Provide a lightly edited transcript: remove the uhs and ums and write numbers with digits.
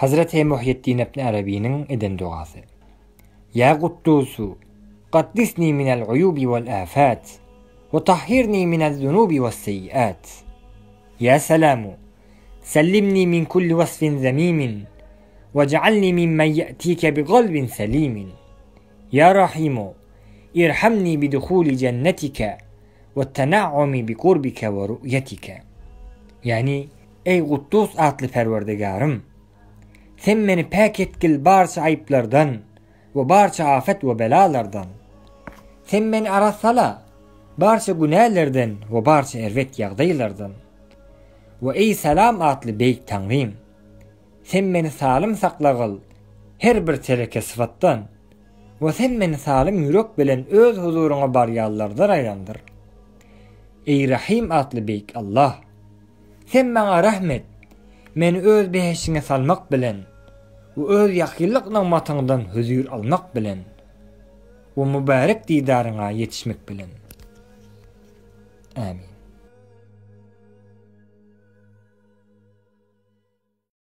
Hazreti Muhýeddin ibn Arabynyň eden dogasy. Ýa Gutdusu, gaddisni minel uýubi wal afat, we tahhirni minel zunubi was seýýat. Ýa Salamu, sellimni min kulli wasfin zemimin, wej'alni mimmen ýe'tike bi galbin selimin. Ýa Rahimu, irhamni bi duhuli jennetike, we tena'umi bi gurbike we ru'ýetike. Ýagny, Eý Gutdus atly Perwerdigärym! Sen meni päk etgil barça aýyplardan we barça afet we belalardan. Sen meni arassala barça günälerden we barça erbet ýagdaýlardan. We eý Salam atly beýik Taňrym! Sen meni salym saklagyl her bir tereke syfatdan we sen meni salym ýürek bilen öz huzuryňa barýanlardan aýlandyr. Eý Rahym atly beýik Allah! Sen maňa rahm et, meni öz behiştiňe salmak bilen we öz ýakynlyk nygmatyňdan hözir almak bilen we mübärek didaryňa ýetişmek bilen. Amin.